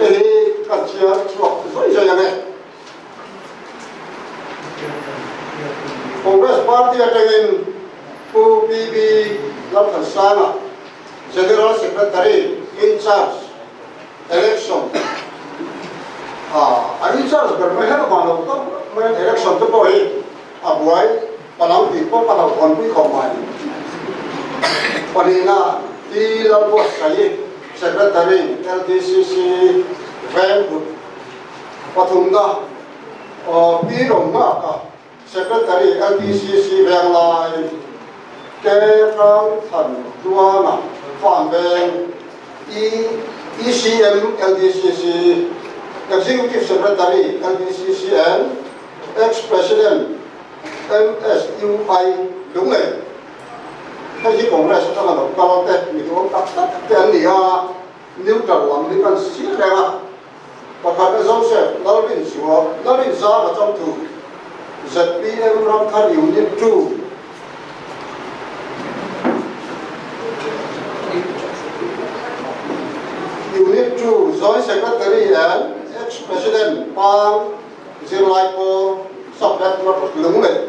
te hi kan chhiar chhuak zawi zawi ang e. Congress Party atangin Pu PB Lalthansanga, General Secretary in-charge Election a in-charge ber mai hian a vang lo tak mai a, election te pawh hi a buai palang tih pawh ka hlauhthawnpui khawp mai. Pahnihna Pi Lalbuatsaii Secretary LDCC Vengkut pathumna Pi Romnghaka Secretary LDCC Venglai K Hrangthan Tluanga Farm Veng ECM LDCC Executive Secretary LDCC and Ex-President MSUI Lunglei. Hei hi Congress atanga lo kal te mi duhawm tak tak te an ni a, neutral lam hi kan sir reng a. Pakhat a Joseph Lalrinzua, Lalrinzama changtu, zpm Ramthar Unit ii. Unit ii Joint Secretary and Ex-President Pang Zirlai Pawl Sub-Headquarters Lunglei.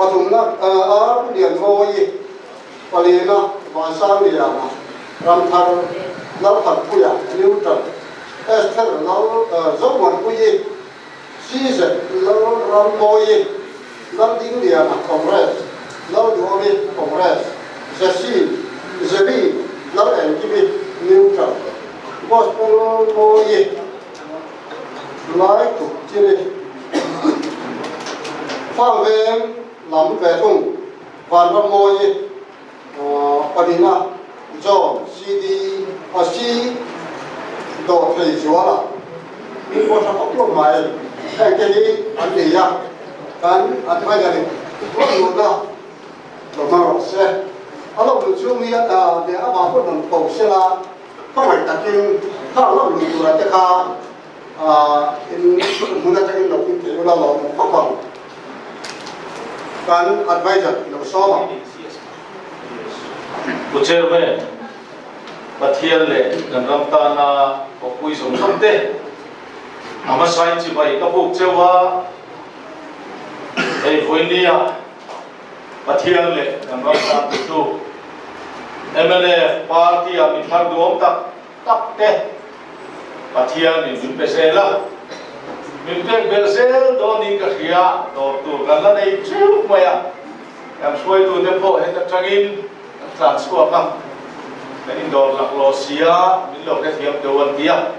Pathumna R Lianmawii Palina Vansangliana, Ramthar Lalthanpuia, Neutral, Esther Lal Zomuanpuii, CZ Lalrammawii, Laldingliana, Congress, Lalduhawmi, Congress, Jesse Zeri Lalengkimi, Neutral, Gospel Mawii, Laituk Chiri, Farm Veng lam ve thung. Vanrammawi pahnihna John CD a si dawh thei zuala min pawh tha khawp khawp mai. Heng te hi an ni a, kan adviser in rawn luhna lo hmang rawh se. A lo luh chhung hi a leh amah pawh rawn ko se la, khawngaih takin khang lo luh tura te kha in hmun atangin lo in thei ula lawm khawp ang. Kan adviser lo sawm ang. Pu Chairman, Pathian leh kan ram tana awpui zawng zawng te a hmasain chibai ka buk cheu a, hei vawinia Pathian leh kan ram tan tutu mnf party-a mi thar duhawm tak tak te Pathian in min pe zel a, min pek belh zel dawnin ka hria, dawr tur kan la nei teuh mai a, kan hruaitute pawh heta tangin kan tlan chhuak a, kan indawr laklawh si a, min lo hrethiam deuh an ti a,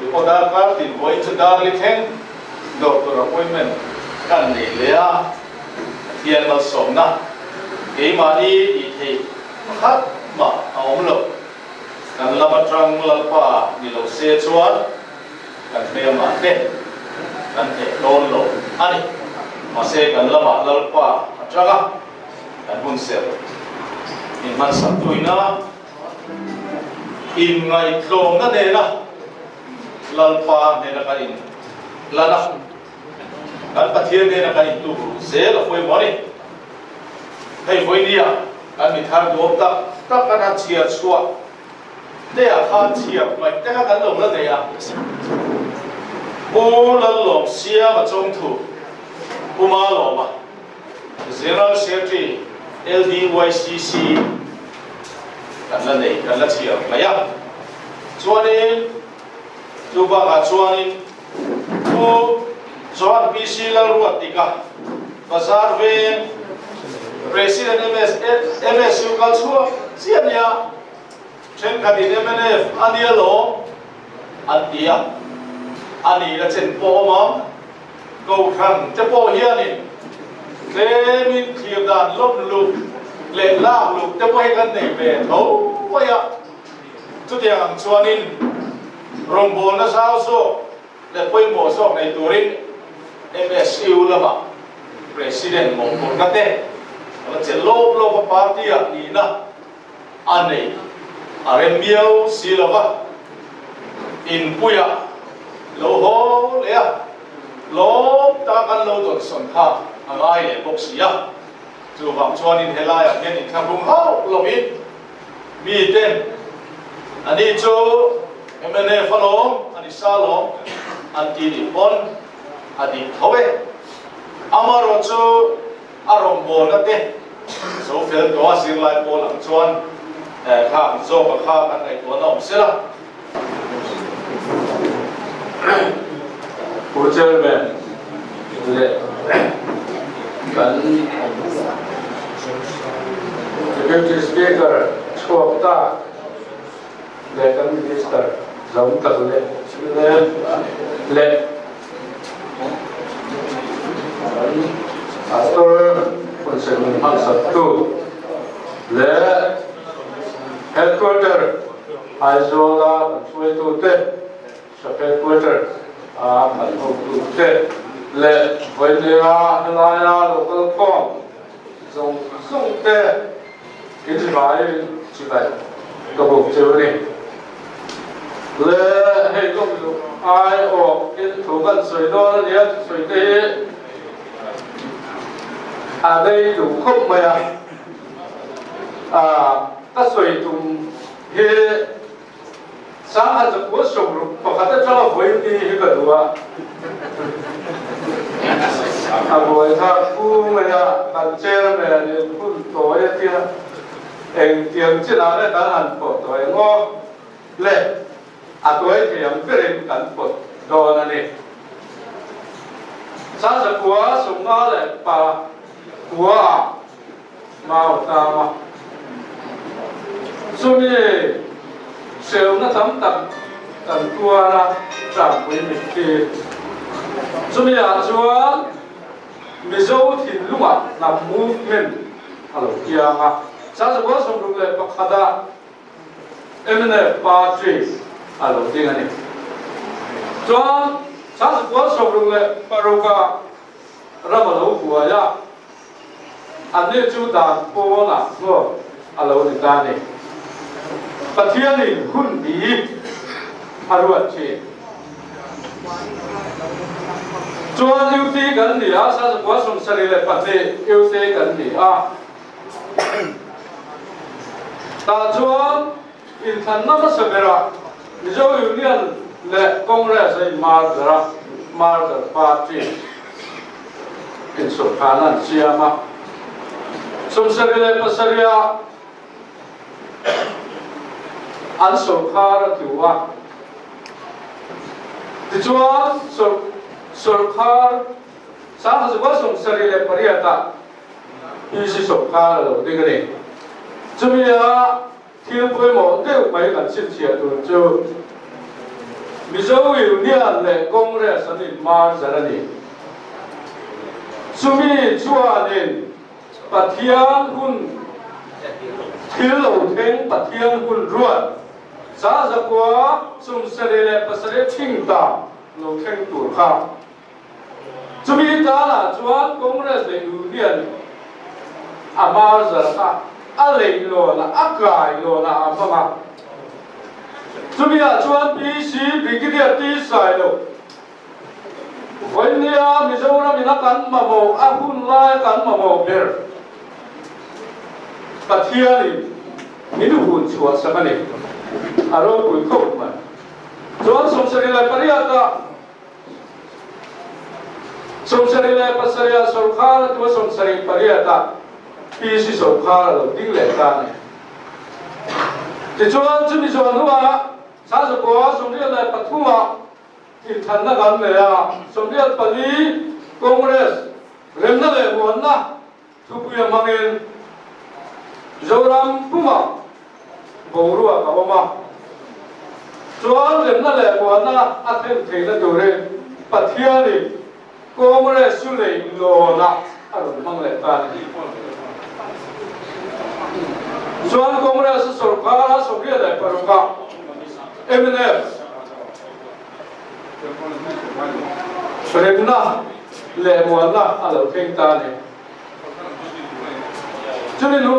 mi pawh darkar tin vawiin chu dar li thleng dawr tur appointment kan nei leh a, Pathian malsawmna keimahni tih theih pakhat mah a awm lo. Kan lam atang Lalpa ni lo se chuan kan hmelmah te kan theih dawn lo a ni. Mahse kan lamah Lalpa atanga kan hun serh inhmansak tuina inngaihtlawmna nena Lalpa hnena kan inlan a, kan Pathian nena kan intukruh zel a pawimawh a ni. Hei vawinia kan mi thar duam tak tak kan han chhiar chhuah te ah khan chhiar hmaih te kha kan lo la nei a. Pu Lallawm Siama Chawngthu, Pu Malawma, General Secretary LDYCC kan la nei, kan la chhiar hmaih a. Chuanin chu bakah chuanin Pu Johan PC Lalruatdika, Bazar Veng, President MSU kal chhuak chiah nia, thenkhatin mnf a nia lawm an ti a, a nihna chen pawh awm ang, Kohhran te pawh hianin tlemin thlir dan lawm luh leh lak luh te pawh hi kan nei ve tho mai a. Chutiang ang chuanin rawngbawlna zau zawk leh pawimawh zawk nei turin MSU lamah President mawhphurhna te a la chelh lawp lawp a, party-ah nihna a nei a rem miau si lo va, inpuiah lo haw leh a, lawm taka kan lo dawnsawn kha a ngai leh bawk si a. Chuvang chuanin helaiah hian inthlahrung hauh lovin, Miten Ani chu mnf alawm, ani sa alawm an ti nih pawn a dik tho e. Amaherawhchu a rawngbawlna te zo fel tawh a zirlai pawl ang chuan kha ang zawka kha kan ngaihtuahna awm sela. Pu Chairman leh kan Deputy Speaker chhuak tak leh kan Minister zawng tak leh leh kan Pastor Hunsen min hmangsaktu leh Headquarter Aizawla kan hruaitute, Sub Headquarter a kan hotute leh Vawinia helaia lo kal khawm zawng zawng te in vai chibai ka bawk cheu a ni. Le hei lawm luh ai awk in thu kan sawi dawn a nia thusawi te hi a rei duh khawp mai a. Ka sawi tum hi Sangha zakua sawmruk pakhat atanga vawi ni hi ka duh a, a buai thlak fu mai a, kan chairman in hun tawi a tia engtiang chinah nge kan han pawh tawh eng aw le, a tawi thei ang berin kan pawt dawn a ni. Sangha zakua 50 leh pakua ah Mau tlang a, chumi hreuhna tam tak kan tuar a, tlangpui mitthi. Chumi ah chuan Mizo thinlungah hnam movement a lo piang a, 1961 ah mnf party a lo ding a ni. Chuan 1966 ah ram a lo buai a, Anni chu dan pawnah hnawt a lo ni ta ni. Pathianin hun bi a ruat thin. Chuan UT kan ni a, 1972 UT kan ni a. Tah chuan inthlanna hmasa berah Mizo Union leh Congress a inmerger a, merger party insawhkhana an siam a. 77 ah an sawrkhar a tlu a. Tichuan sawrkhar 1978 ah PC sawrkhar a lo ding a ni. Chumi ah Thil pawimawh deuh mai kan chhinchhiah tur chu Mizo Union leh Congress an inmar zar a ni. Chumi chuanin Pathian hun thil lo thleng Pathian hun ruat 1977 thing ta lo thleng tur kha Chumi tanah chuan Congress leh Union a mar zar kha a lei lawn a, a kai lawn a a hmang a. Chumi ah chuan PC Brigadier T Sailo, Vawinia Mizoram in a kan mamawh, a hun lai a kan mamawh ber Pathianin min hun chhuah sak a ni. A ropui khawp mai. Chuan 78 ah 77 ah sawrkhar a tua 78 ah PC sawrkhar a lo ding leh ta a ni. Tichuan chumi zawh hnuah 1973 ah inthanna kan nei a, 84 Congress remna leh muanna Thupuia hmangin Zoram pumah boruak a awm a, chuan remna leh muanna a thlen theihna turin Pathianin Congress chu lei lawnah a rawn hmang leh ta a ni. Chuan Congress a sawrkar a 86 ah mnf remna leh muanna a lo thleng ta a ni. Chumi hnu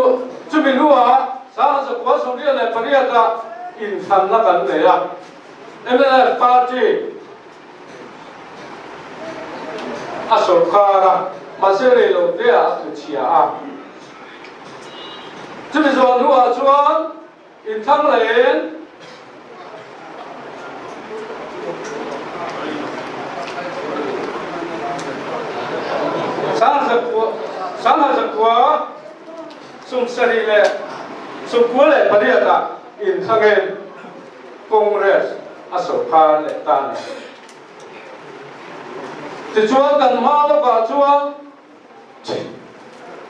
chumi hnuah 1978 ah inthlanna kan nei a, mnf party a sawrkar a, mahse rei lo te ah a tlu chhia a. Chumi zawh hnuah chuan inthlang leh in. 1998 ah inthlangin Congress a sawrkar leh ta a ni. Tichuan kan hma lawkah chuan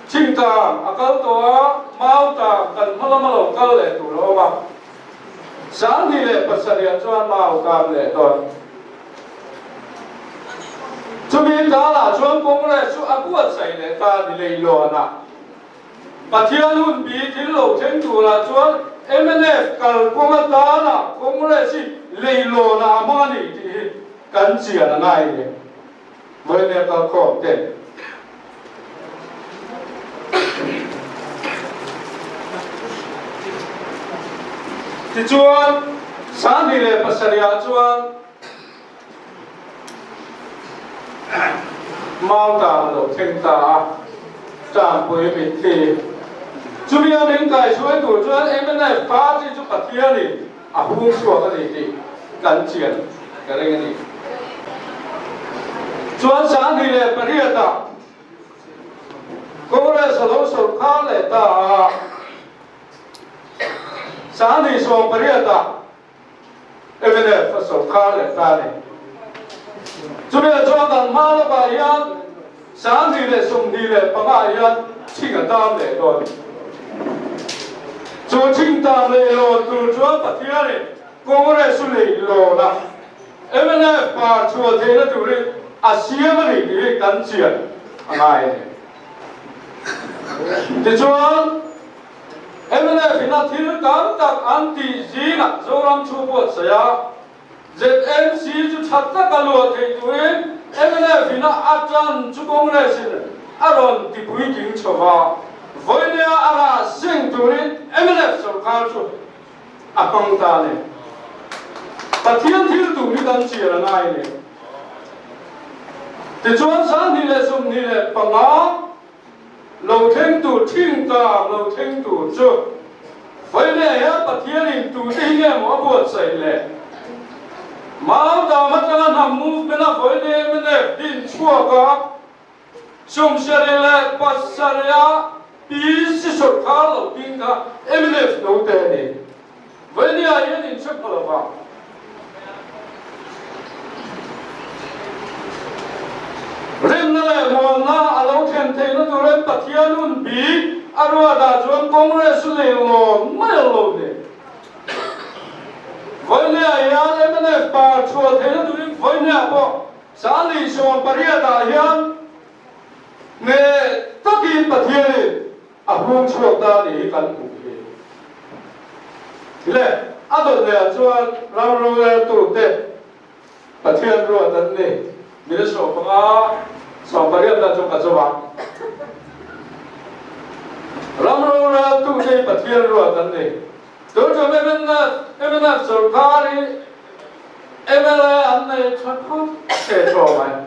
Thingtang a kal tawh a, Mautang kan hma lama lo kal leh tur a awm a. 2007 ah chuan Mautang leh dawn. Chumi talah chuan Congress chu a buatsaih leh ta a ni leilawnah. Pathian hunbi thil lo thleng turah chuan mnf kalkawng atana Congress hi leilawnah a hmang a ni tih hi kan chian a ngai hle. Vawimia kalkhawm te. Tichuan, 2007 ah chuan Mautam a lo thleng ta a, Tanpui mitthi. Chumi a min kaihruai tur chuan mnf party chu Pathianin a hung chhuak a ni tih kan chian ka ring a ni. Chuan 2008 ah Congress a lo sawrkhar leh ta a, 2018 ah mnf a sawrkhar leh ta a ni. Chumi ah chuan kan hma lawkah hian 2025 ah hian chhing a tam leh dawn. Chu chhing tam leh lawn tur chuan Pathianin Congress chu lei lawn a, mnf par chhuah theihna turin a siam a ni tih hi kan chian a ngai a ni. Tichuan, mnf in a thil tam tak an tih zingah Zoram chu buatsaih a, ZMC chu tha taka luah theih turin mnf in a atan chu Congress in a rawn ti puitling chho va, vawinia a rah seng turin mnf sorkar chu a hmang ta a ni. Pathian thil tum hi kan chian a ngai a ni. Tichuan 2025 lo thleng tur thin ta lo thleng tur chu vawinia hian Pathianin tute hi nge maw a buatsaih le? Mautam atanga hnam movement a vawinia mnf din chhuak a, 77 PC sawrkar lo ding kha mnf note a ni. Vawinia hian inchhep pha lova. Rinna leh muanna a lo thlen theihna turin Pathian hun bik a ruatah chuan Congress chu nei lawn mai a lo ni. Vawinia hian mnf par chhuah theihna turin vawinia pawh 2018 ah hian hneh takin Pathianin A hung chhuak ta nih hi kan hmuh hi. Le, a dawt leh ah chuan ram roreltute Pathian ruat an ni. Mile 15, 18 dan chu ka zawm a. Ram roreltute hi Pathian ruat an ni. Tun chu mnf, mnf sorkar hi mla an nei tha khawp che tawh mai.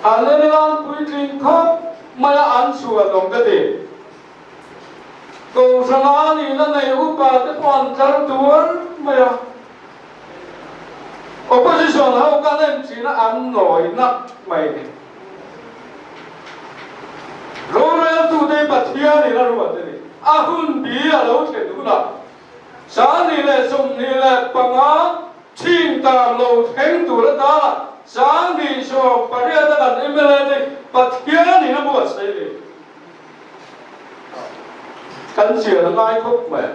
An enilan puitling khawp mai a an chhuan awm ka ti. Kohhrana nihna nei upa te pawh an tlar tuar mai a. Opposition ho kan en thin a an nawi nak mai ni. Roreltute hi Pathianin a ruat a ni. A hun bi a lo thlen hunah 2025 Chin tan lo thleng tur atana 2018 a kan mla te Pathianin a buatsaih ni. Kan chian a ngai khawp mai.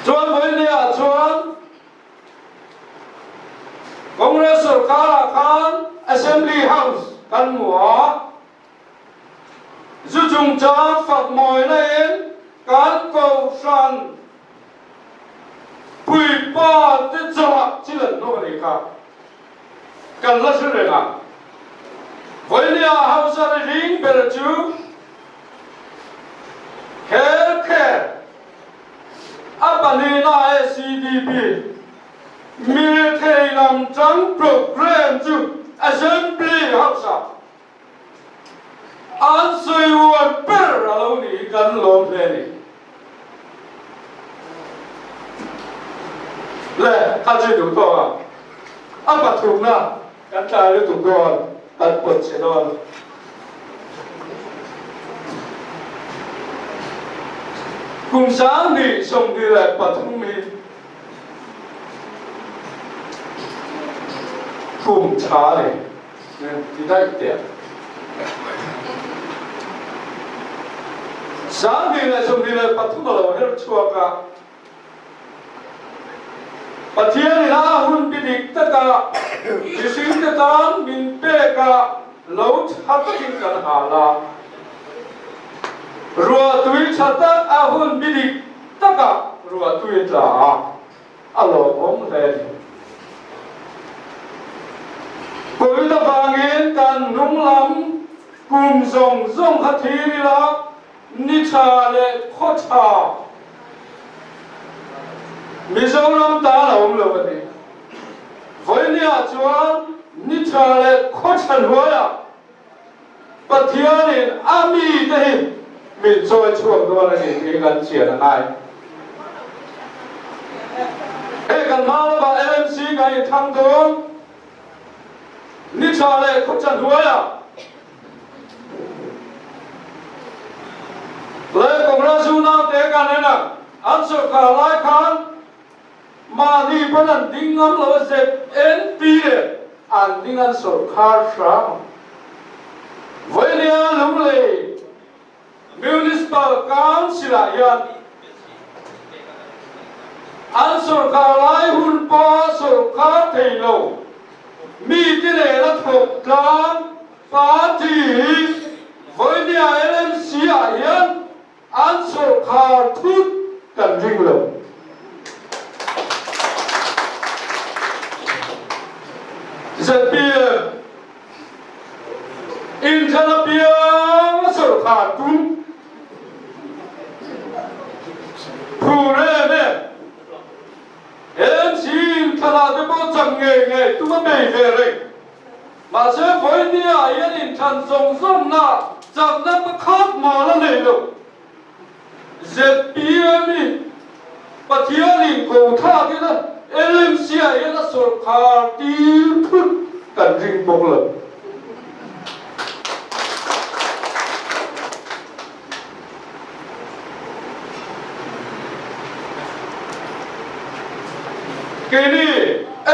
Chuan vawinia chuan Congress sorkarah khan Assembly House kan hmu a, Zu chungchang fak mawina in kan kohhran puipa te chawah thil an hnawh a nih kha kan la hre reng a. Vawinia hausa ri ring ber chu Healthcare a pahnihna SEDP mirethei lam chang programme chu Assembly House-ah An sawi uar ber a lo nih hi kan lawm hle a ni. Le, a chi duh tawk a, a pathumna Kan tlai lutuk dawn, kan pawt che dawn. Kum 2023 hi kum tha a ni, ti daih teh ang. 2023 a lo her chhuak a. Pathianin a hun bi dik taka mihringte tan min pek a lo tha takin kan hal a. Ruahtui tha tak a hun bi dik taka ruahtui tla a, a lawmawm hle a ni. Covid avangin kan hnung lam kum zawng zawng kha thir ila, Ni tha leh khaw tha Mizoram tan a awm lo a ni. Vawinia chuan ni tha leh khaw tha hnuaiah Pathianin a mite hi min chawi chhuak dawn a ni tih kan chian a ngai. Hei kan hma lamah LMC kan inthlang dawn. Ni tha leh khaw tha hnuaiah Le Congress unaute kan en a, an sawrkar lai khan mahni pawn an ding ngam lo a, ZNP leh an ding an sawrkar hram a. Vawinia Lunglei Municipal Council ah hian an sawrkar lai hun pawha sawrkar thei lo mite nena thawk tlang party hi vawinia LMC ah hian an sawrkar thut kan ring lo. Zpm. Inthlan apiang a sawrkhar tum phur em em. MC inthlanah te pawh chak ngei ngei tum a bei ve reng. Mahse vawinia hian inthlan zawng zawngna chakna pakhat mal a nei lo. Zpm i Pathianin ko thlakin a LMC ah hian a sawrkhar tir thut kan ring bawk lo. Keini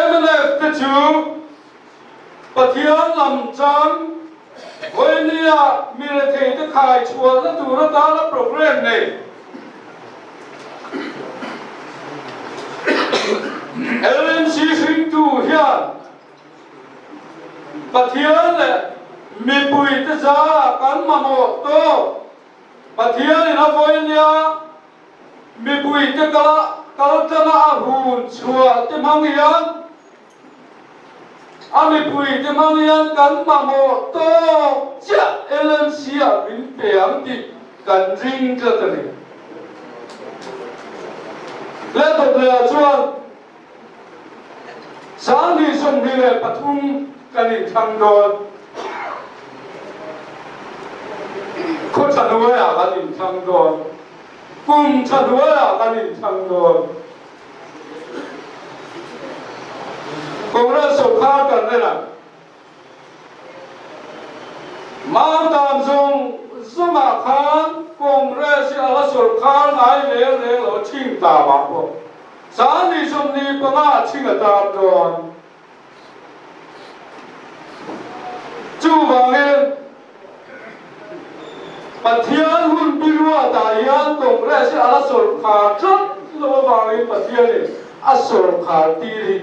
mnf te chu Pathian lam chang Vawinia mi retheite khai chhuahna tur atana programme nei LMC hringtu hian Pathian leh mipuite zara kan mamawh tawk Pathianin a vawinia mipuite kala kaltlanga a hun chhuah te hmang hian A mipuite hmang hian kan mamawh tawk chiah LMC ah min pe ang tih kan ring tlat a ni. Leh tawp lehah chuan 2023 kan inthlang dawn. Khaw tha hnuaiah kan inthlang dawn. Kum tha hnuaiah kan inthlang dawn. Congress sawrkar kan en ang. Mautam zawng zawngah khan Congress hi a la sawrkar ngai reng reng lo chhing ta mah pawh 2025 a chhing a tam dawn. Chuvangin Pathian hun biruatah hian Congress hi a la sawrkhar tlat lo avangin Pathianin a sawrkhar tir hi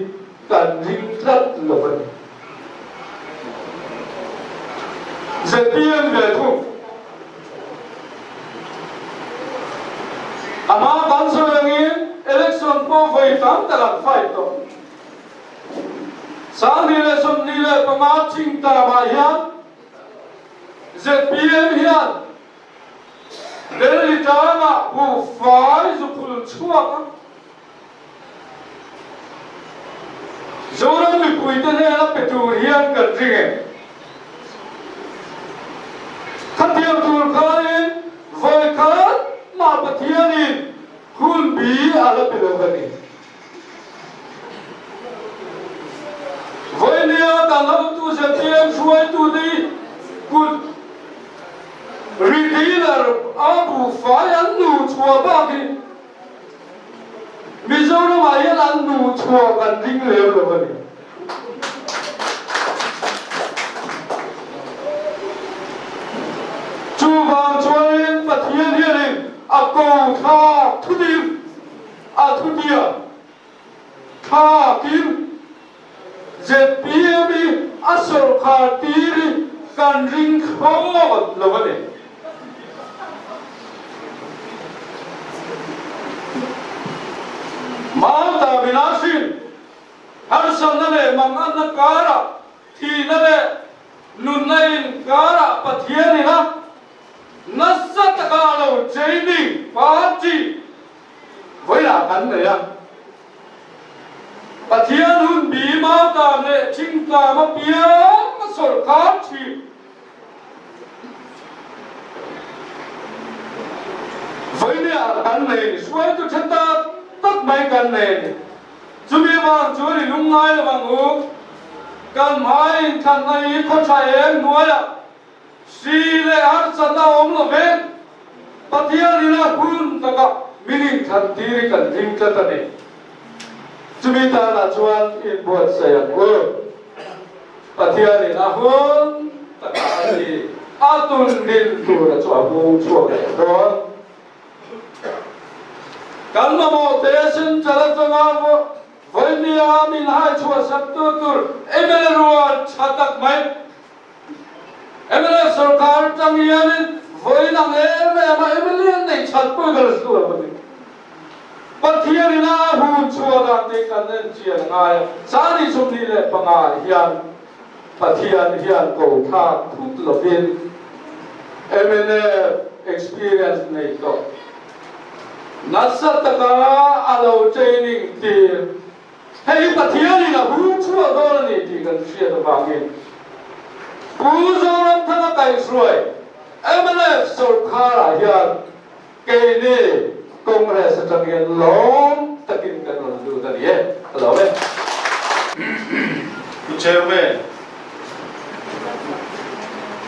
kan ring tlat lo a ni. Zpm ve thung. A hma kan sawi angin election pawh vawi tam tak an fight tawh. 2025 Chingtamah hian zpm hian Delhi tlangah buhfai zu phul chhuak a, Zoram mipuite hnena pe tur hian kan ring e. Khatiang tur khanin vawikhat mah Pathianin hun bi a la pe lo a ni. Vawinia kan lo. Retailer a buhfai an hnuh chhuah bak hi Mizoram ah hian an hnuh chhuah kan ring lem lo a ni. Chuvang chuanin Pathian hianin a ko thlak thudim a thutia thlakin zpm hi a sawrkhar tir hi kan ring thlawt lo a ni. Malta Vinashin harsatna leh manganna karah thihna leh nunna inkarah Pathian ina nasa taka a lo training party vawilah kan nei a. Pathian hun bi Malta leh Thingtlang apiang a sawrkar thin. Vawinia kan nei ni, hruaitu tha tak tak mai kan nei a ni. Chumi avang chuan i lungngai lo ang u. Kan hmai inthlanna hi khaw tha eng hnuaiah hri leh harsatna a awm lo ve. Pathian ina hun takah min inthlan tir hi kan ring tlat a ni. Chumi tanah chuan inbuatsaih ang u. Pathianin a hun takah a ni a tun din tura chu a hung chhuak leh dawn. Kan mamawh te Central atanga vawinia min hai chhuah sak tu tur mla rual tha tak mai mla sorkar atang hianin vawiin ang em em a mla an neih that pawh ka la hre lo a ni. Pathianin a hun chhuah dan te kan en chian a ngai a, Sani 25 ah hian Pathian hian ko thlak thut lovin mnf experience nei tawh nasa taka a lo training tir. Hei hi Pathianin a hun chhuah dawn a ni tih kan hriat avangin Pu Zoramthanga kaihhruai mnf sawrkharah hian Keini Congress atangin lawm takin kan rawn lut a ni e. Ka lawm e. Pu Chairman,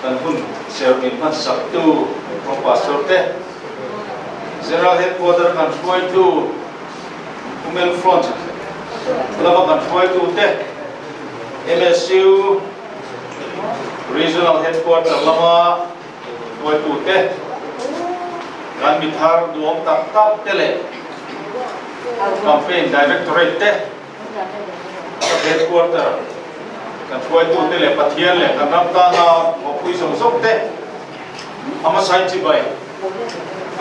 kan hun sermin hmansaktu Pro Pastor te, General Headquarter kan hruaitu Women Front lama kan hruaitu te, MSU Regional Headquarter lama Hruaitute, kan mi thar duhawm tak tak te leh Campaign Directorate te, ka headquarter kan hruaitute leh Pathian leh kan ram tana thawhpui zawng zawng te, a hmasai chibai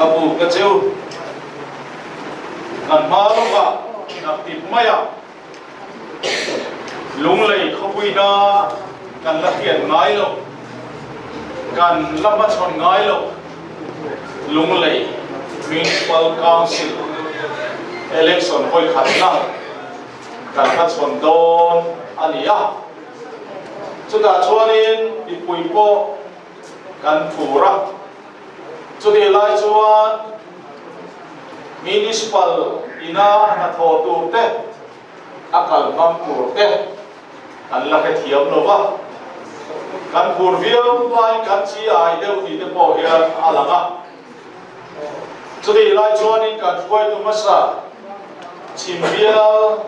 ka bu ka cheu kan hma lawkah naktip maiah Lunglei khawpuina kan la hriat ngai loh, kan la hmachhawn ngai loh Lunglei Municipal Council Election vawikhatna kan hmachhawn dawn a ni a. Chutah chuanin mipui pawh kan phur a, chutih lai chuan Municipal ina hnathawh tur te, a kal hmang tur te kan la hrethiam lo va, kan phur viau laiin kan chi ai deuh tih te pawh hian a lang a. Chutih lai chuanin kan hruaitu hmasa Chhimbial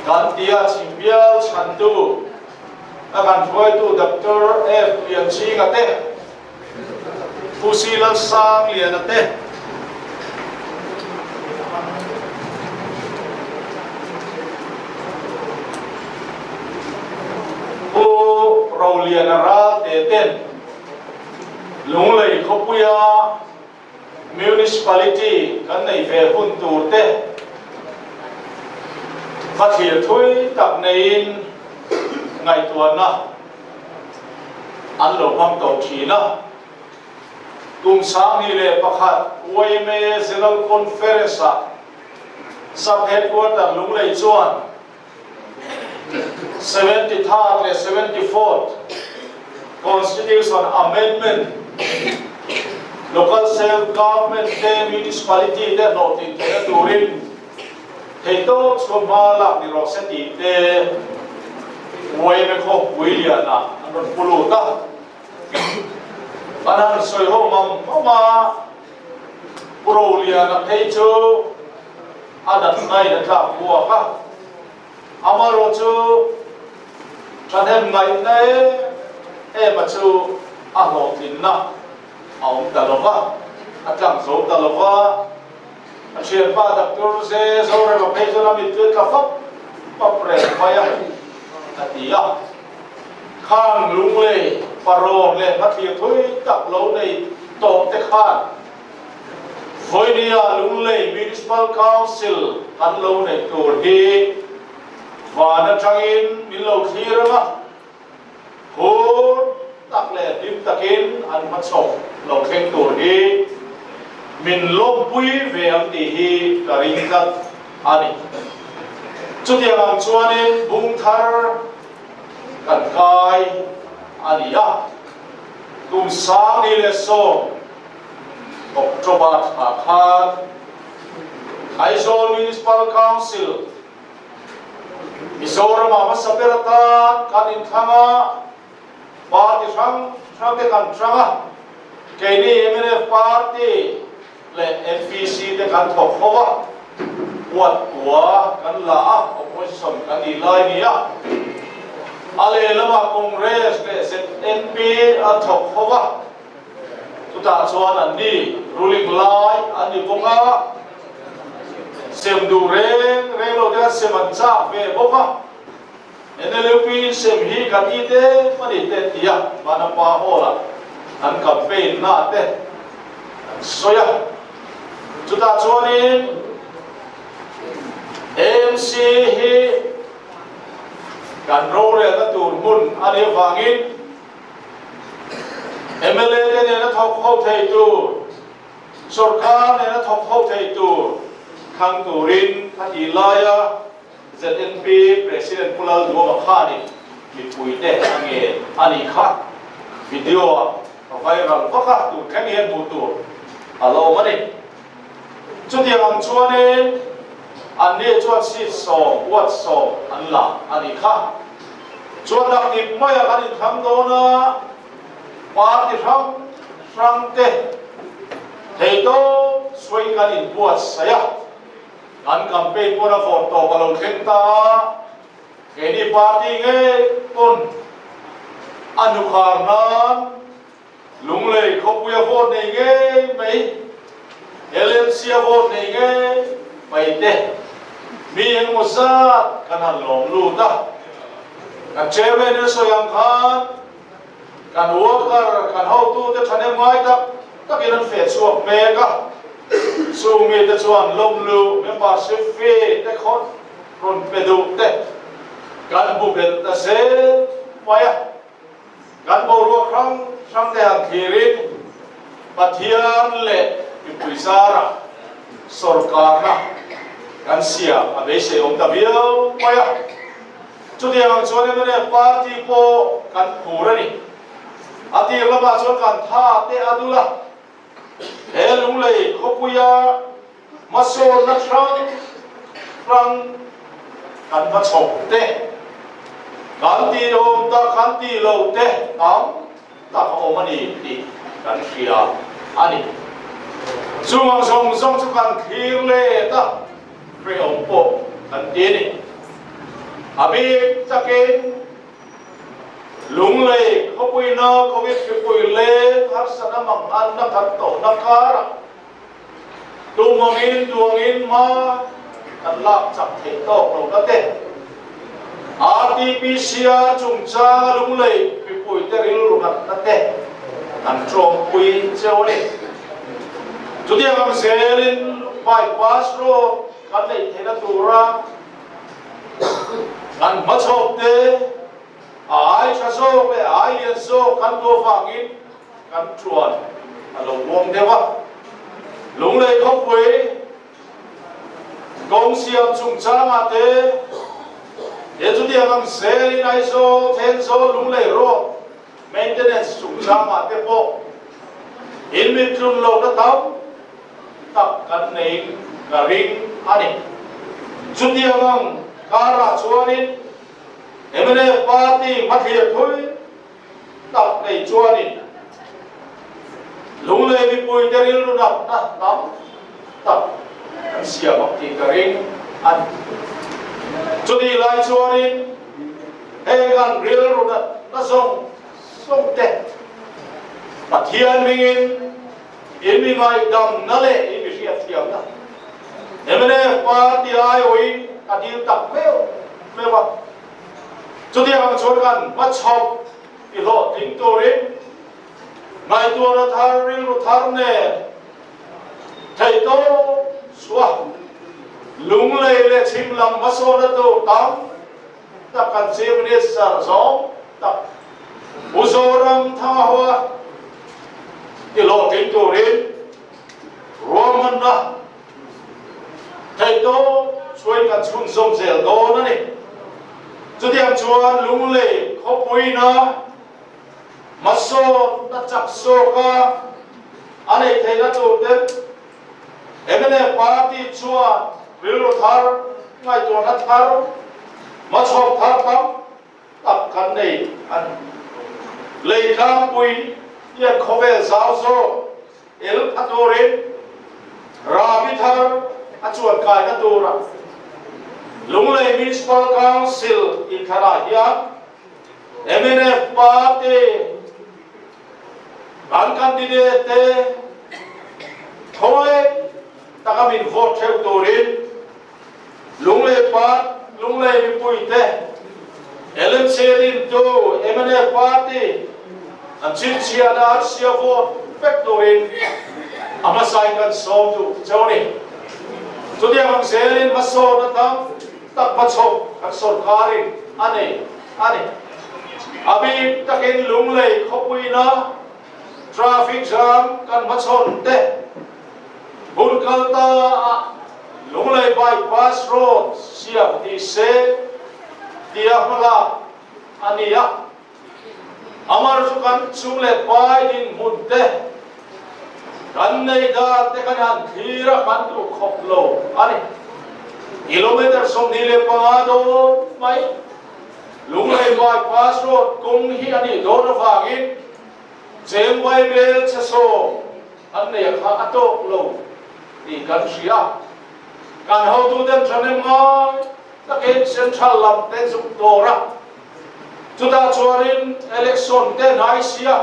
kan ti a, Chhimbial chhantu a kan hruaitu Doctor F Lianchhinga te, Pu Si Lalsangliana te, Pu Roliana Ralte ten Lunglei khawpuia Municipality kan nei ve hun tur te hmathlir thui tak neiin ngaihtuahna an lo hmang tawh thin a. Kum 2001 yma General Conference-ah Sub-Headquarter Lunglei chuan 73rd leh 74th Constitution Amendment, Local Self Government te Municipality te hlawhtlin theihna turin theihtawp chhuah hma lak ni rawh se tih te yma khawpui lianah an rawn pu lut a. An han sawi ho mam mam a, Pu Roliana phei chu a natnain a tlak buak a, amaherawh chu thahnem ngaihna em em a chu a hlawhtlinna a awm ta lo va, a tlang zo ta lo va. A thianpa Doctor Ze Zorema phei chuan a mittui tla fap fap reng mai a, a ti a. Khang lunglei parawn leh hmathlir thui tak lo nei tawh te khan vawinia Lunglei Municipal Council kan lo neih tur hi van atangin min lo thlir ang a, Phur tak leh hlim takin an hmachhawp lo thleng tur hi min lawmpui ve ang tih hi ka ring tlat a ni. Chutiang ang chuanin bung thar kan kai a ni a, kum 2010 October thla khan Aizawl Municipal Council Mizoram ah hmasa ber atan kan inthlang a, party hrang hrang te kan hrang a, keini mnf party leh NPC te kan thawk ho a, huat kua kan la a, opposition kan nih lai ni a, a lehlamah Congress leh ZNP an thawk ho a, Chutah chuan an ni ruling lai an ni bawk a, sem duh reng reng lo te khan sem an chak ve bawk a, NLUP in sem hi kan i te mani te ti a, Vanapa Hall ah an campaign na te an sawi a. Chutah chuanin AMC hi kan rorelna tur hmun a nih avangin, Mla te nena thawk ho thei tur, sorkar nena thawk ho thei tur thlang turin a tih laia ZNP President Pu Lalduama khanin mipuite a ngen a nih kha video ah a viral vak a, tun thleng hian hmuh tur a la awm a ni. Chutiang ang chuanin anni chuan seat sawm, ward sawm an la a nih kha. Chuan naknik maia kan inthlang dawn a, party hrang hrang te theitawp suai kan inbuatsaih a, kan campaign pawn a vawt tawp a lo thleng ta a, keini party ngei pawn a hnukhar nan Lunglei khawpui a vote nei ngei mai, LMC a vote nei ngei mai te mi engemaw zat kan han lawm lut a. Kan chairman in a sawi ang khan kan worker, kan hotute thahnem ngai tak takin an feh chhuak mek a. Chung mite chuan lawmluh membership fee te khawt rawn pe duh te kan bu belh ta zel mai a. Kan boruak hrang hrang te han thlirin Pathian leh mipui zarah sawrkarna kan siam a beisei awm ta viau mai a. Chutiang ang chuan mnf party pawh kan phur a ni. A tir lamah chuan kan tha te a dul a, he Lunglei khawpuia Hmasawnna hrang hrang kan va chhawp te, kan tih awm tak kan tih lo te tam tak a awm a ni tih kan hria a ni. Chung ang zawng zawng chu kan thlir let a, hrehawm pawh kan ti a ni. A bik takin Lunglei khawpuina Covid hripui leng harsatna manganna kan tawhna karah Tumawngin duangin hma kan lak chak theih tawk lo na te. RTPCR chungchanga lunglei mipuite rilru natna te kan tawngpui cheu a ni. Chutiang ang zelin bypass road kan neih theihna tura kan hmachhawp te a ai tha zawk leh a ai lian zawk kan duh avangin Kan chuan a lo buang deuh a, Lunglei khawpui kawng siam chungchangah te he chutiang ang zelin Aizawl, Thenzawl, Lunglei Road maintenance chungchangah te pawh in mittlun lohna tam tak kan neiin ka ring a ni. Chutiang ang karah chuanin mnf party hmathlir thui tak nei chuanin. Lunglei mipuite rilru natna tam tak kan siam ang tih ka ring a ni. Chutih lai chuanin heng kan rilru natna zawng zawng te Pathian hmingin in mi ngaihdamna leh in mi hriatthiamna mnf party aiawhin ka dil tak meuh meuh a. Chutiang ang chuan kan hmachhawp i hlawhtling turin Ngaihtuahna thar, rilru thar nen theihtawp chhuah Lunglei leh chhim lam hmasawnna tur tam tak kan Chief Minister zawng tak Pu Zoramthanga hoa ti hlawhtling turin ruahmanna theihtawp chhuain kan chhunzawm zel dawn a ni. Chutiang chuan Lunglei khawpuina Hmasawnna chak zawka a neih theihna tur te mnf party chuan rilru thar, ngaihtuahna thar, hmachhawp thar tam tak kan nei a ni. Lei tlangpui hian khawvel zau zawk el pha turin Rabi thar a chuankaina tura Lunglei Municipal Council inthlanah hian Mnf party kan candidate te thawi taka min vote theuh turin Lunglei part Lunglei mipui te LMC dintu mnf party an chhinchhiahna an sia vote vek turin a hmasain kan sawm duh cheu a ni. Chutiang ang zelin hmasawn atan tak hmachhawp kan sawrkarin a nei a ni. A bik takin Lunglei khawpuina traffic jam kan hmachhawn te, hun kal ta ah Lunglei bypass road siam ni se tia hmalak a ni a. Amar chu kan chung leh pai dinhmun te, kan nei dan te kan han thlir a, kan duh khawp lo a ni. Kilometre 25 dawn mai Lunglei bypass road kawng hi a nih dawn avangin cheng Vaibel chhe sawm an nei a kha a tawk lo tih kan hria. Kan hotuten thahnem ngai takin central lam te zuk dawr a. Chutah chuanin election te hnai sia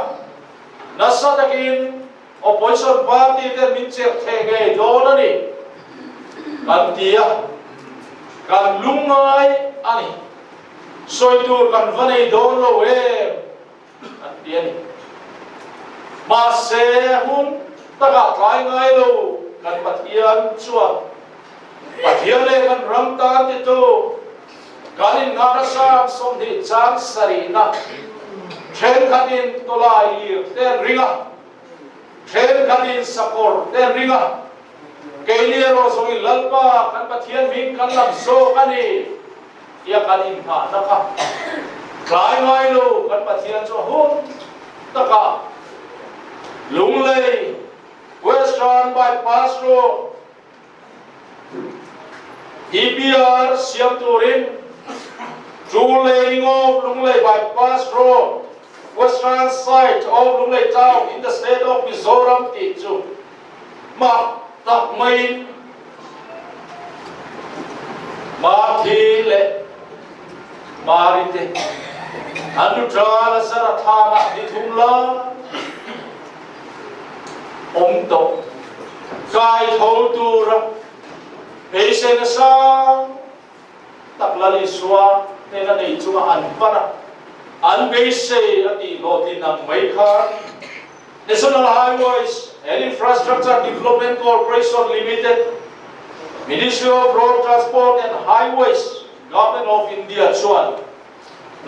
nasa takin opposition party ten min chek thei ngei dawn a ni kan ti a, kan lungngai a ni. Sawi tur kan va nei dawn lo em kan ti a ni. Mahse hun takah tlai ngai lo kan Pathian chuan Pathian leh kan ram tan titu kan innghahna sang 20 chang sarihna thenkhatin tawlai lir te an ring a, thenkhatin sakawr te an ring a, keini erawh zawngin Lalpa kan Pathian hming kan lam zawk a ni tia kan innghahna kha tlai ngai lo kan Pathian chu a hun takah Lunglei Western Bypass Road DPR siam turin Two laning of Lunglei Bypass Road, Western side of Lunglei Town in the state of Mizoram tih chu mak tak maiin Marthi leh Mari te an lu ṭal a zar a thlanah ni thum lai awm tawh. Kai tho tura beiseina sang tak Lal Isua hnena nei chunga an pan a, an beisei a tih hlawhtlin ang mai khan National Highways and Infrastructure Development Corporation Limited, Ministry of Road Transport and Highways, Government of India chuan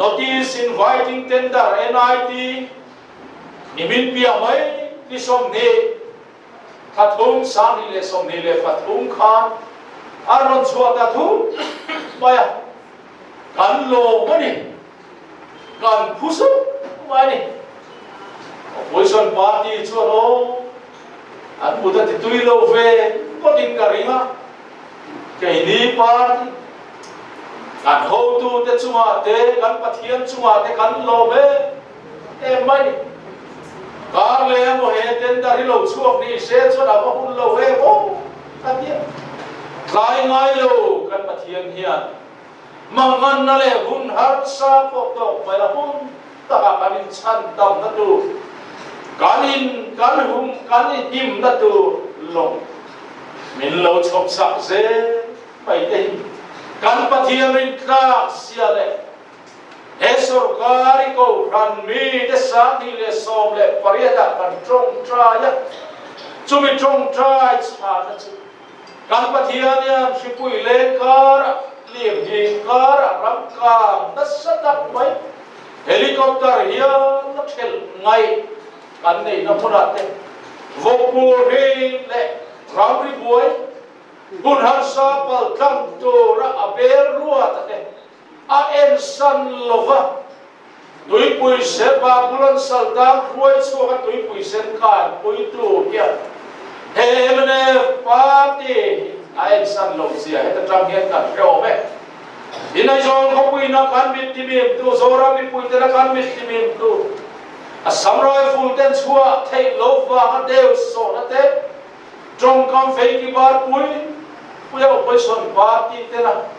Notice Inviting Tender, NIT, Nimin piah mai ni 20 thla thum 2023 khan a rawn chhuah ta thu mai a, kan lawm a ni, kan phu sup mai a ni. Opposition party chuan aw an mut a ti tui lo ve ngawtin ka ring a, keini party kan hotute chungah te kan Pathian chungah te kan lawm em em mai ni. Kar leh emaw he tender hi lo chhuak ni se chuan a va hun lo ve maw ka ti a. Tlai ngai lo kan Pathian hian manganna leh hun harsa pawh tawk mai la hun takah kan inchhan damna tur, kan in kan hum kan i himna tur lawng min lo chhawp sak zel mai te hi kan Pathian rintlak sia leh He sorkar i kohhran mite 2018 ah kan tawngtai a, chumi tawngtai chhana chu kan Pathian hian hripui leng karah, lirnghing karah ram kang nasa tak mai helicopter hian a thelh ngaih kan neihna hmunah te vawkpur hrin leh ramri buai hun harsa paltlang tura a bel ruat a te A ensan lo va, tuipui sen Babulon saltan hruai chhuak a tuipui sen khan puitu hian he mnf party hi a ensan lo zia heta tang hian kan hre awm e. Inaizawl khawpuina kan mit timimtu, Zoram mipuitena kan mit timimtu, Assam Rifle ten chhuah theih lo vanga deu sawhna te, tawngkam feiki bar pui puia opposition party tena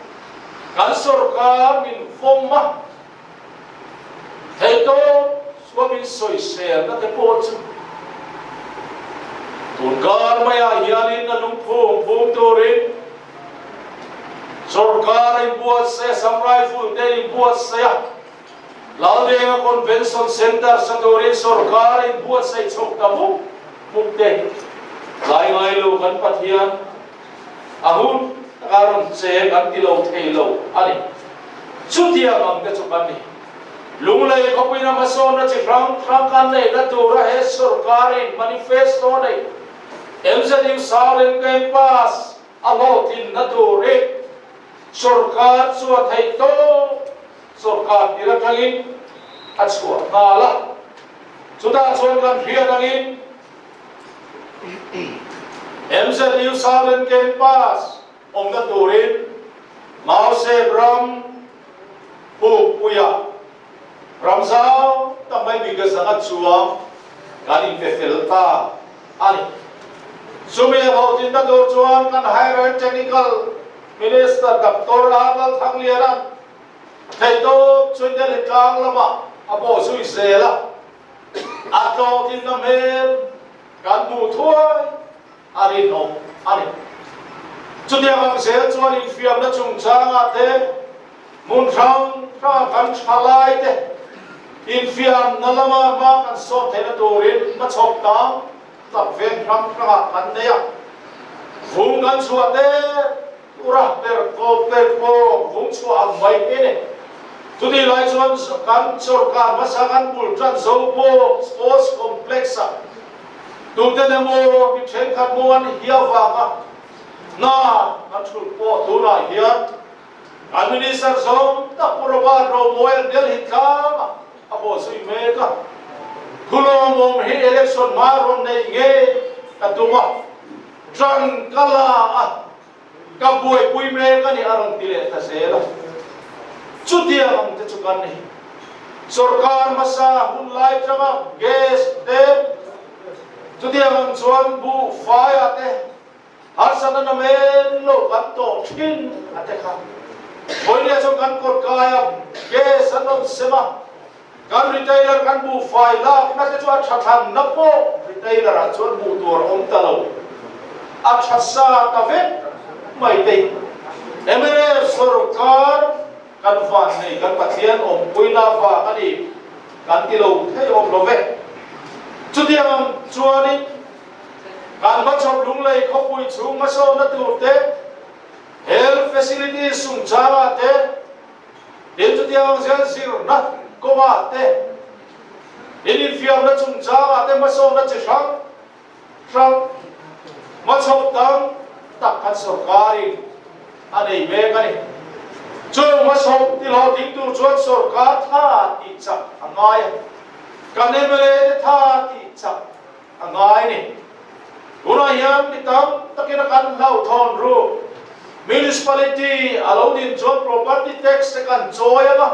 Kan sorkar min vawm a, theihtawp chua min sawiselna te pawh chu tun kar maiah hianin a lungphum phum turin sorkar a inbuatsaih a, Assam Rifle te inbuatsaih a, Laldenga Convention Centre sa turin sorkar a inbuatsaih chhawk ta mup mup te tlai ngai lo kan Pathian A hun taka rawn che kan ti lo thei lo a ni. Chutiang ang te chu kan ni. Lunglei khawpuina hmasawnna chi hrang hrang kan neihna tura he sorkarin manifesto neih MZU Southern Campus a hlawhtlinna turin sorkar chu a theih tawp sorkar tir atangin a chhuah nghal a. Chutah chuan kan hriat angin MZU Southern Campus awmna turin Mausep ram Pukpuia ram zau tak mai bik a zanga chuang kan inpe fel ta a ni. Chumi a hlawhtlinna tur chuan kan Higher and Technical Minister Doctor Arnold Thangliana'n theihtawp chuan Delhi tlang lamah a bawhzui zel a. A tlawhtinna hmel kan hmuh thuai a rinawm a ni. Chutiang ang zel chuan infiamna chungchangah te, hmun hrang hranga kan tha lai te infiamna lama hma kan sawt theihna turin hmachhawp tam tak veng hrang hrangah kan nei a. Vung kan chhuah te Ura per kawp per kawp vung chhuah ang mai hi ni. Chutih lai chuan kan sorkar hmasa kan bul tan zo pawh Sports Complex ah tuten emaw mi thenkhat maw an hia vanga hna kan thulh pawh tunah hian kan Minister zawng tak Pu Robert Romawia Delhi tlangah a bawhzui mek a. Thulawmawm hi election hma rawn neih ngei ka tum a. Ṭan ka la a, ka buaipui mek a ni a rawn ti leh ta zel a. Chutiang ang te chu kan ni. Sorkar hmasa hun lai ṭanga gas te, chutiang ang chuan buh faiah te harsatna namen lo kan tawh ṭhin a te kha. Vawinia chuan kan kawtkaia gas an rawn sem a. Kan retailer kan buhfai lakna te chu a tha thlanna pawh retailer ah chuan hmuh tur a awm ta lo. A tha sa ta vek mai te. Mnf sorkar kan van nei kan Pathian awmpuina vang a ni kan ti lo thei awm lo ve. Chutiang ang chuanin kan hmachhawp lunglei khawpui chhung hmasawnna tur te, health facilities chungchangah te, Tin, chutiang zel zirna kawngah te, in infiamna chungchangah te hmasawnna chi hrang hrang hmachhawp tam tak kan sorkarin a nei mek a ni. Chung hmachhawp tihlawhtling tur chuan sorkar tha tih chak a ngai a, kan mla te tha tih chak a ngai ni. Tunah hian mi tam takin a kan hlauhthawn ru. Municipality a lo din chuan property tax te kan chawi ang a,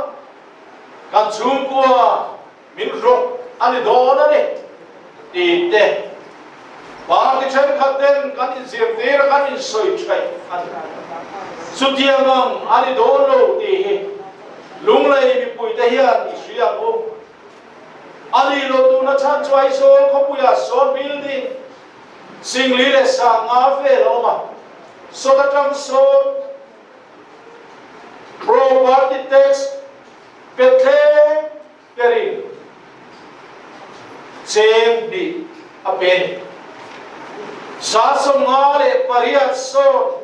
kan chhungkua min rawk a ni dawn a ni. Tih te, party thenkhat ten kan inzirtir a kan insawi theih a ni. Chutiang ang a ni dawn lo tih hi Lunglei mipuite hian i hria ang u. A nih loh tuna chhan chu Aizawl khawpuiah sawn building Singli leh Sanga vel a awm a, sawt atang sawn property tax pe thleng Perin cheng hnih a pe ni. 58 sawn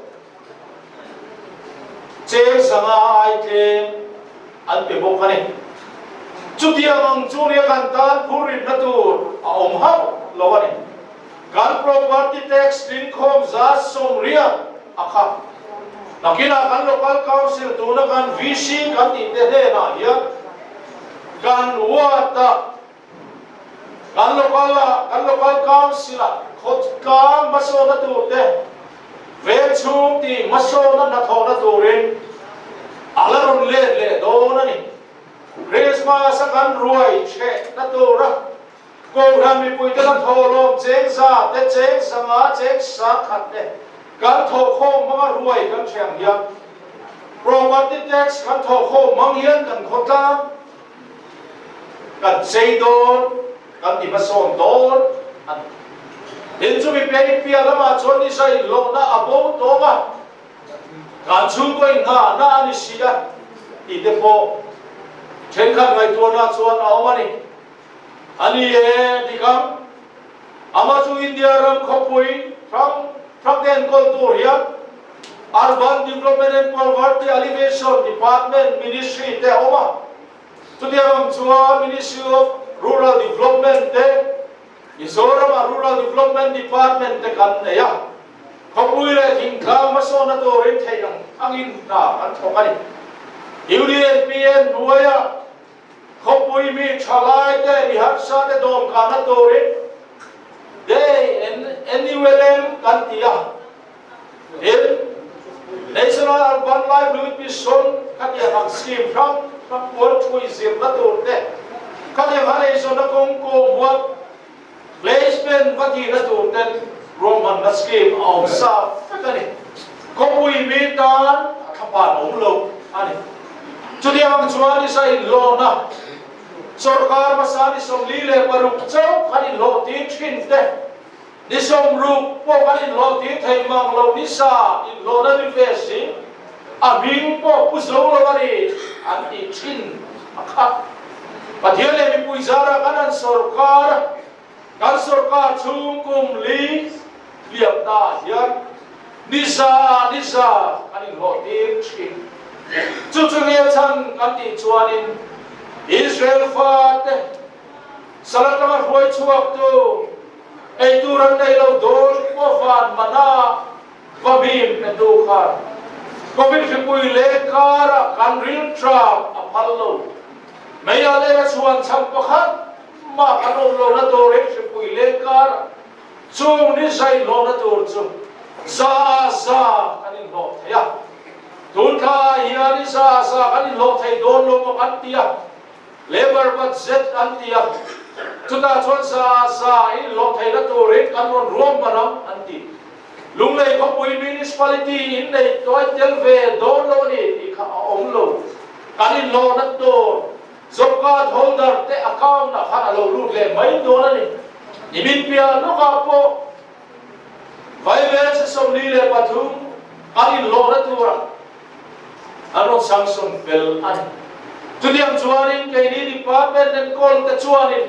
cheng 500 ai tlem an pe bawk a ni. Chutiang ang chu nia kan tan phurritna tur a awm hauh lo a ni. Kan property tax tlinkhawm 80% a kha. Nakinah kan local council tuna kan VC kan tih te hnenah hian kan ward-a kan local-a kan local council-a khawtlang hmasawnna tur te veng chhung tih hmasawnna hnathawhna turin a la rawn let leh dawn a ni. Christmas a kan ruai chhehna tura Kohhran mipuite kan thawhlawm cheng za te, cheng 500, cheng 10,000 te kan thawhkhawm hmanga ruai kan thiang hian property tax kan thawhkhawm hmang hian kan khawtlang kan chei dawn, kan ti hmasawn dawn a ni. Tin, chumi pei piah lamah chuan ni sa inhlawhna a bo tawng a, kan chhungkaw inghahna a ni si a tih te pawh thenkhat ngaihtuahna chuan a awm a ni. A ni e, tikang amah chu India ram khawpui hrang hrang te enkawl tur hian Urban Development and Poverty Alleviation Department Ministry te a awm a, chutiang ang chuan Ministry of Rural Development te, Mizoram-ah Rural Development Department te kan nei a, khawpui leh thingtlang hmasawnna turin theih ang angin hna kan thawk a ni. UDNPN hnuaiah Khawpui mi thalaite mi harsate dawmkanna turin Day NULM kan ti a, tin, National Urban Livelihood Mission khatiang ang scheme hrang hrang puan thui zirna tur te, khatiang han eizawnna kawng kawhmuat placement va tihna tur ten ruahmanna scheme a awm sa vek a ni. Khawpui mi tan a thlapan awm lo a ni. Chutiang ang chuan Isa inhlawhna sawrkar hmasa ni 46 chauh kan inhlawhtir thin te, ni 60 pawh kan inhlawhtir thei mang lo ni sa inhlawhna ni ve si, a hming pawh pu zo lo a ni an tih thin a kha. Pathian leh mipui zarah kan han sawrkar a, kan sawrkar chhung kum li hliam ta hian Ni za ni za kan inhlawhtir thin. Chu chu nge chhan kan tih chuanin Israel fate sal atanga hruai chhuaktu ei tur an nei lo dawn pawh van mana va bim petu khan Covid hripui leh karah kan rilṭam a phal lo. Mei ah leh a chhuan chhan pakhat mah kan awm lo na turin hripui leh karah Chung ni zai hlawhna tur chu za a za kan inhlawh thei a, tun thla ah hian i za a za kan inhlawh thei dawn lo maw kan ti a, labour budget an ti a, chutah chuan za a za i inhlawh theihna turin kan rawn ruahman ang an ti. Lunglei khawpui municipality in nei tuai tel ve dawn lo a ni tih kha a awm lo, kan inhlawhna tur Job card holder te account ah khan a lo lut leh mai dawn a ni. Nimin piah lawkah pawh Vaivel che 43 an inhlawhna tura an rawn sanction fel a ni. Chutiang chuanin keini department enkawl te chuanin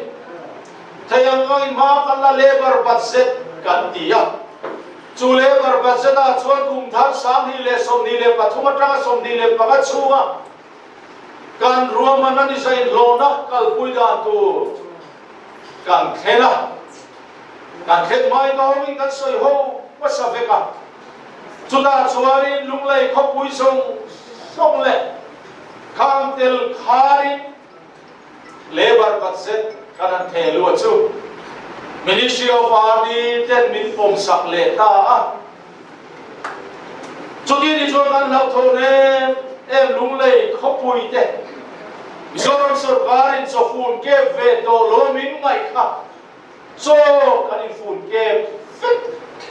thei ang angin hma kan la labour budget kan ti a. Chu labour budget ah chuan kum thar 2023 atanga 25 chhunga Kan ruahmanna ni zain hlawhna kalpui dan tur kan thlen a, kan thlen hmai dawngin kan sawi ho hmasa vek a. Chutah chuanin Lunglei khawpui zawng zawng leh khang tel kharin Labour budget kan han theh luah chu Ministry of RD ten min pawmsak leh ta a. Chuti ni chuan kan hlauhthawn em em Lunglei khawpui te Mizoram sawrkarin chawfun kep ve tawh lo min ngaih kha. Chaw kan infun kep vek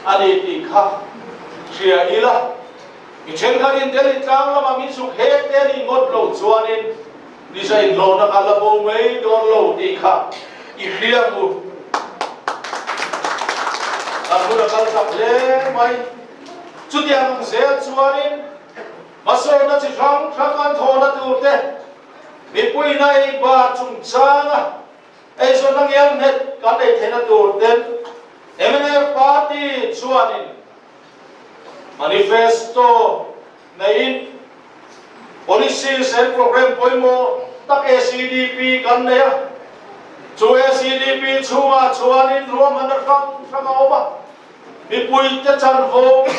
a ni tih kha hria ila, mi thenkhatin Delhi tlang lama min zuk hek te a nih ngawt lo chuanin Nisa inhlawhna kha la bo mai dawn lo tih kha i hria ang u. Kan hun a kal tak hle mai. Chutiang ang zel chuanin hmasawnna chi hrang hrang an thawhna tur te, mipuina ei bar chungchanga eizawnna ngialnghet kan ei theihna tur ten mnf party chuanin manifesto neiin policies and program pawimawh tak ACDP kan nei a, chu ACDP chhungah chuanin ruahmanna hrang hrang a awm a, mipuite chanvo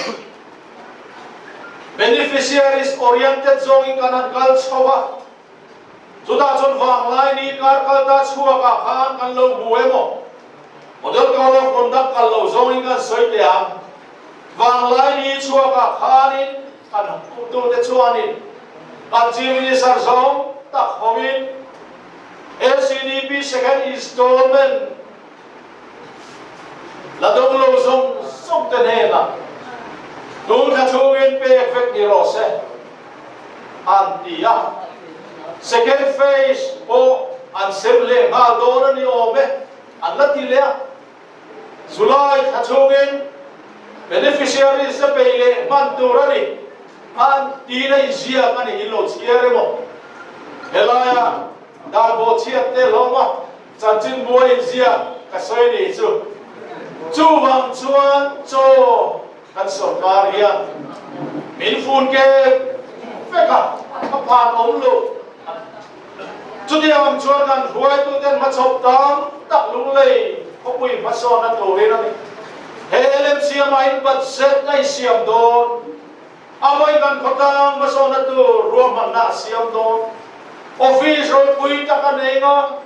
beneficiaries oriented zawngin kan han kal chho a, chutah chuan Vanglaini kar kalta chhuakah khan kan lo hmu emaw Model Code of Conduct kal lo zawngin kan sawi teh ang. Vanglaini chhuakah khanin kan hutute chuanin kan Chief Minister zawng tak hovin LCDP second installment la dawng lo zawng zawng te hnenah tun thla chhungin pek vek ni rawh se an ti a. Second phase pawh an sem leh nghal dawn a ni awm e, an la ti leh a. July thla chhungin beneficiaries te peih leh hman tur a ni. An tiin a inziak a ni in lo chhiar emaw? Helaia dan bawhchhiat te hlawma chanchin buai inziak ka sawi ni chu. Chuvang chuan chaw kan sawrkar hian min fun kep vek a, a phan awm lo. Chutiang ang chuan kan hruaituten hmachhawp tam tak lunglei khawpui hmasawnna turin a ni. He LMCM-ah in budget a insiam dawn, a vawi kan khawtlang hmasawnna tur ruahmanna a siam dawn. Office ropui tak a nei nga,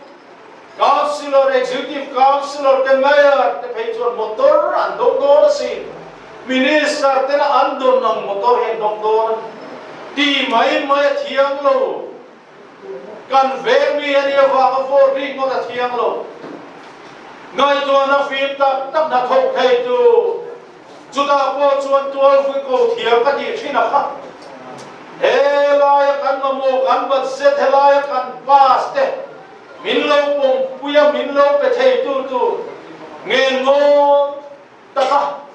Councillor, Executive Councillor te Mayor te phei chuan motor an dawng dawn asin. Minister tena an dawn ang motor hi an dawng dawn a ni. Ti mai mai a thiang lo. Kan veng mi a nih avanga vote rik ngawt a thiang lo. Ngaihtuahna fim tak tak hna thawk thei tu chutah pawh chuan tual vui ko thiam ka tih thin a kha. Helaia kan mamawh kan budget helaia kan pass te min lo pawmpui a min lo pe thei tu tur ngen ngawn taka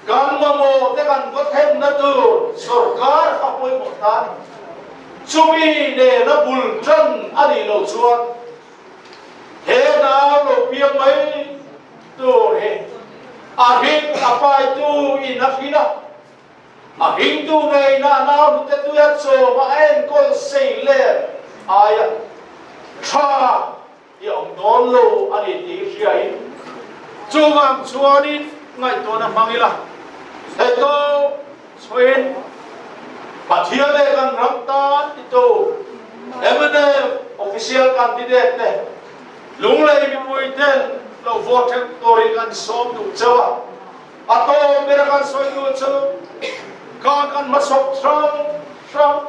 Kan mamawh te kan va thlenna tur sorkar kha pawimawh ta a ni. Chumi nena bul tan a nih loh chuan he nau lo piang mai tur hi a hring a paitu in a hrin a, a hringtu ngeina a nau hnute tuia chawm a enkawl sei let aia tha I awm dawn lo a ni tih hriain chuvang chuanin ngaihtuahna hmang ila, theitawp chhuain Pathian leh kan ram tan titu mnf official candidate te Lunglei mipui ten lo vote theuh turin kan sawm duh cheu a, a tawp bera kan sawi duh chu kan kan hmasawp hrang hrang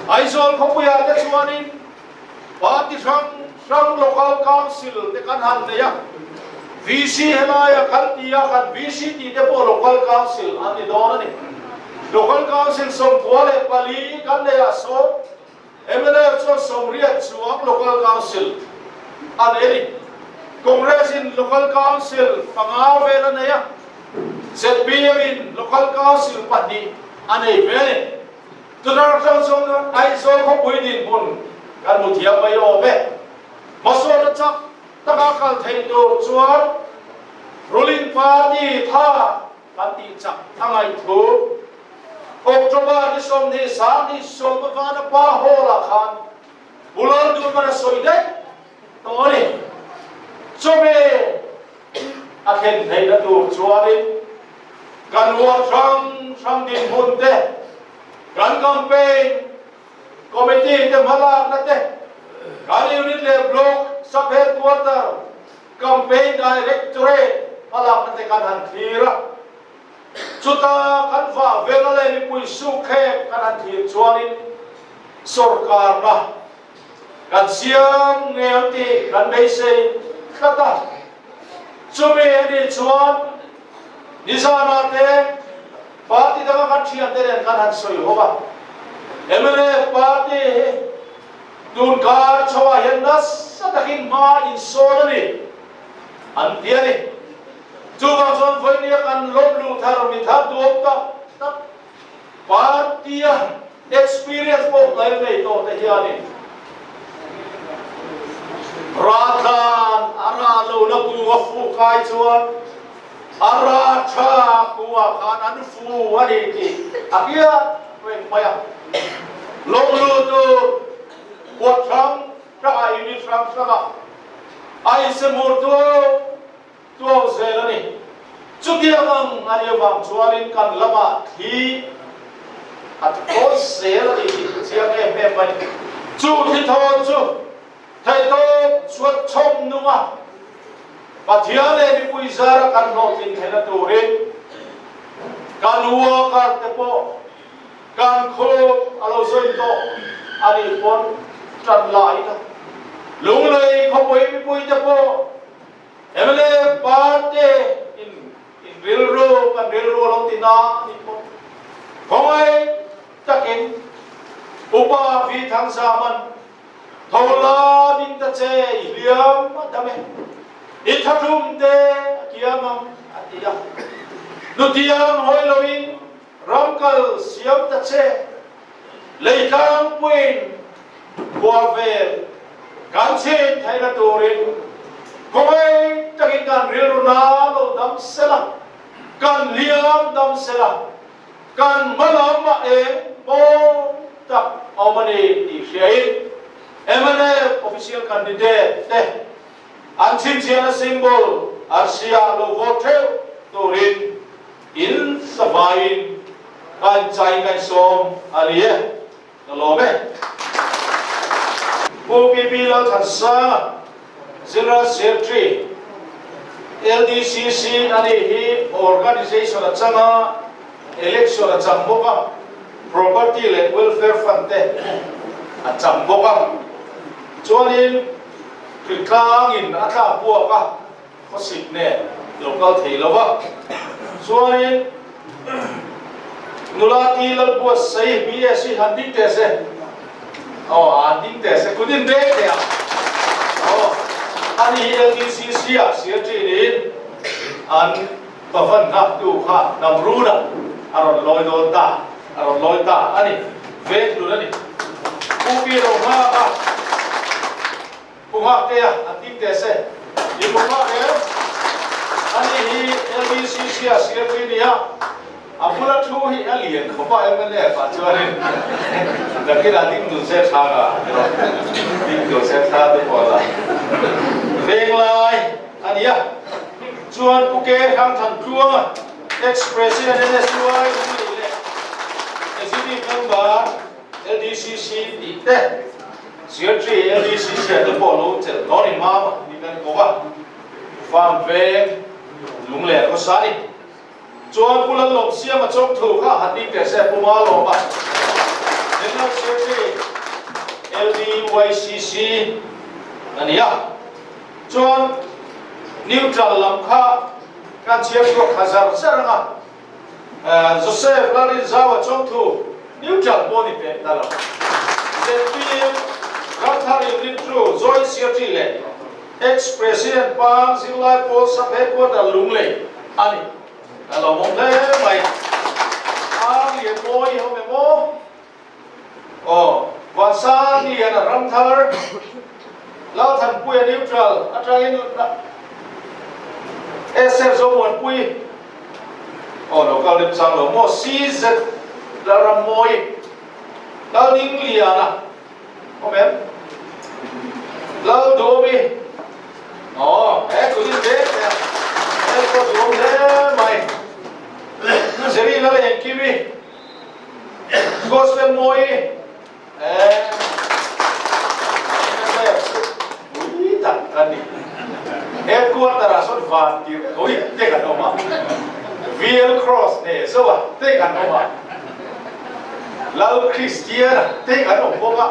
Aizawl khawpuiah te chuanin Party hrang hrang Local Council te kan han nei a, VC helaia kan ti a, kan VC tih te pawh Local Council an ni dawn a ni. Local Council 94 kan nei ah sawn mnf chuan 80 chuang Local Council a nei a ni. Congress in Local Council panga vel a nei a, zpm in Local Council pahnih a nei ve a ni. Chutah chuan chuan Aizawl khawpui dinhmun kan hmu thiam mai awm e. Hmasawnna chak taka kal theih tur chuan ruling party tha kan tih chak a ngaih thu October ni 20 sang ni sawm avana pa hall-ah khan Pu Lalduhman a sawi daih tawh a ni. Chumi a thlen theihna tur chuanin kan ward hrang hrang dinhmun te, kan campaign committee te hmalakna te, kan unit leh block sub headquarter campaign directorate hmalakna te kan han thlir a. Chuta kan vah vela leh mipui sukhek kan han thlir chuanin sorkarna kan siam ngei ang tih kan beisei. tlat a. Chumi a nih chuan nizanah te party danga kan thiante nen kan han sawi ho a, mnf party hi tun kar chhoah hian nasa takin hma insawn a ni an ti a ni. Chuvang chuan vawinia kan lawm luh thar mi thar duam tak tak party-a experience pawh hlai nei tawh te hianin Ratlan a rah lohna kung a fu kai chuan a rah tha kungah khan an fu a ni tih a hriat reng mai a. Lawng lutu huat hrang hrangah unit hrang hrangah a insemur tuau tuau zel a ni. Chutiang ang a nih avang chuanin kan lamah thli a thawn zel a ni tih ka chiang em em mai. Chu thli thawn chu theihtawp chhuat chhawm nunga Pathian leh mipui zara kan hlawhtlin theihna turin kan worker te pawh kan khup a lo zawin tawh a nih pawn tan la ila Lunglei khawpui mipui te pawh Mla parte in in rilru kan rilru a lo ti na a nih pawh khawngaih takin Upa Vi Thangzaman tho la ding ta che i hliam a dam e, i thathum te a kiam ang a ti a. Nutiang hawi loin ramkal siam ta che, leitlangpuiin khua vel kan chhin theihna turin khawngaih takin kan rilru na lo dam sela, kan hliam dam sela, kan hma lamah eng mawi tak a awm a ni tih hriain mnf official candidate te an chhinchhiahna symbol arsia lo vote theuh turin in savaiin kan chai ngaihsawm a ni e. Ka lawm e. Pu PP Lalthansanga, General Secretary, LDCC a nih hi organisation a chang a, election a chang bawk a, property leh welfare fund te a chang bawk a. Chuanin hritlangin a tlak buak a, khawsik nen lo kal thei lo va. Chuanin nula ti Lalbuat Sei BSc han ding teh se. Aw han ding teh se kut in beng teh ang. Aw ani hi LDCC ah secretary niin an pavan nghaktu kha Namrun ah a rawn lawi dawn ta a rawn lawi ta a ni. Veng hlun a ni. Pu Pi Rohma kha Pu Nghaktea an ding teh se. I Pu Nghakeu, ani hi LDCC a secretary nia, a bula thu hi a lian khawp a mnf ah chuanin nakinah ding dun se tha nga ding dun se tha te pawh la venglai a nia. Chuan Pu Ke Hrangthantluanga ex-president NSUI Lunglei leh executive member LDCC tih te Secretary LDCC ah te pawh lo chelh dawn in mam ni kan ko a, farm veng lung leh khawsa ni. Chuan Pu Lalawm Siama chawk thu kha han ding teh se Pu Malawma General Secretary LDYCC a ni a. Chuan neutral lam kha kan chhiar chhuak kha zar zar ang a. Joseph Lalrinzaua chawngthu neutral pawh ni teh ta lo. Zpm Ramthar Unit Tru Joint Secretary leh Ex-President Pang Zirlai Pawl Sub Headquarter Lunglei a ni. A lawmawm hle mai. Ang lian mawi ho em aw? Aw, Vansang Liana Ramthar Lalthanpuia neutral atangin SF Zomuanpui aw lo kal rem chang lo maw CZ Lalrammawi Laldingliana awm em Lalduhawmi aw he kut in ve te a hei pawh duhawm hle mai Jerry Lalengkimi Gospel mawi eh pui tak kan ni. Headquarter ah sawn van tirh kawi te kan awm a, VL Cross ne zo a te kan awm a, Lal Christian a te kan awm bawk a.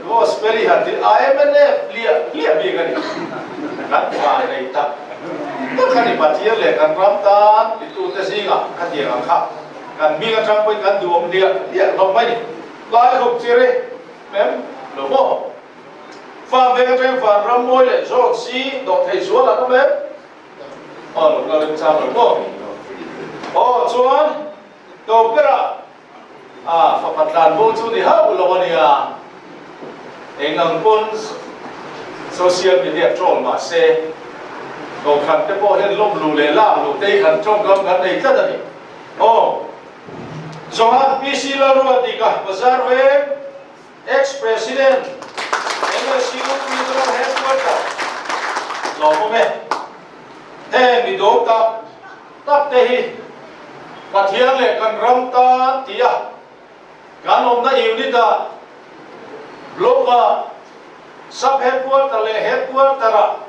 Gospel i han ti IMNF hliah hliah bik a ni. Kan van nei tak tak a ni Pathian leh kan ram tan titute zingah khatiang ang kha kan hming atang pawhin kan duhawm hliah hliah hlawm mai ni. Lai khawp chiri mem lo maw? Farm veng atangin vanram mawi leh zawt si dawh thei zual an awm em? Aw lo kal remchang lo maw? Aw chuan to berah a fapa tlan bo chu ni hauh lo a nia. Eng ang pawn social media troll mah se kohhran te pawh hian lawm luh leh lak luh te hi kan tawngkam kan nei tlat a ni. Aw Johan PC Lalruatika Bazar veng Ex-President MSU Mizoram Headquarter lawmawm e. Heng mi dawm tak tak te hi Pathian leh kan ram tan tia kan awmna unit ah, block ah, sub headquarter leh headquarter ah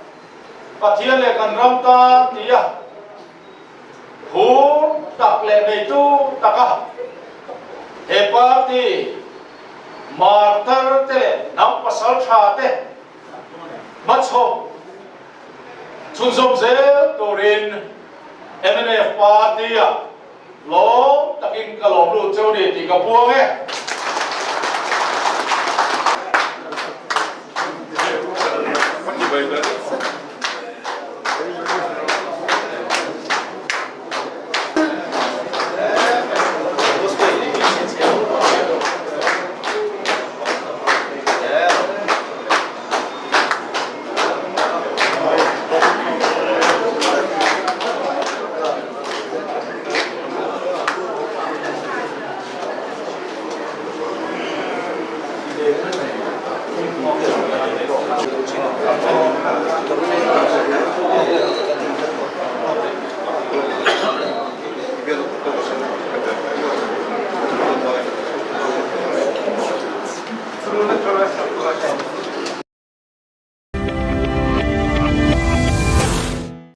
Pathian leh kan ram tan tia Phur tak leh neitu taka he party martar te leh hnam pasal tha te hmachhawp chhunzawm zel turin mnf party ah lawm takin ka lawm lut cheu ni tih ka puang e.